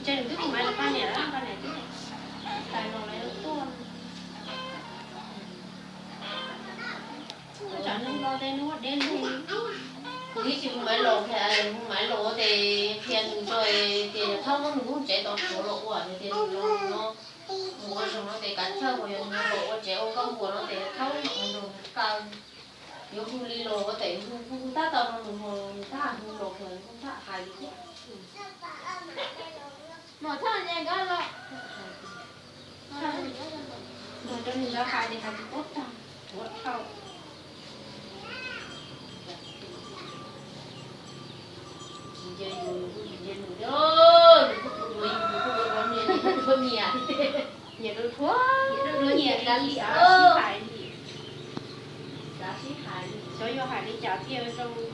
Nws twb hu Maiv los poj niam, poj niam twb tais los lawv tuaj. Tsam nws los ces nws ua dev lug. Kuv ib tsis hu Maiv los, hu Maiv los ces qhia nws tso tias yog thaub muab nws lub tsev tau tshuav los ua, yog tias nws los no mus ua zoo no ces kav tsij, yog nws los ua tsev ua nkauj npuas no ces thaub ua zoo kaw. Yuav hu li los ua tes hu hu tab tau no nws mus nws tab hu los nws tab hais li thiab. Mas txhob nce nkawd los. Mas rau nws lawv hais ces hais tsis paub tag, ua dhau. Tsis nce yus, nws kuj tsis nce nws thiab, nws kuj dhuav yus, nws kuj dhuav niam, nyiam dhuav niam, nyiam dhuav nyiam, kav liam, sib hais li. Xyov yuav hais li cas thiaj zoo.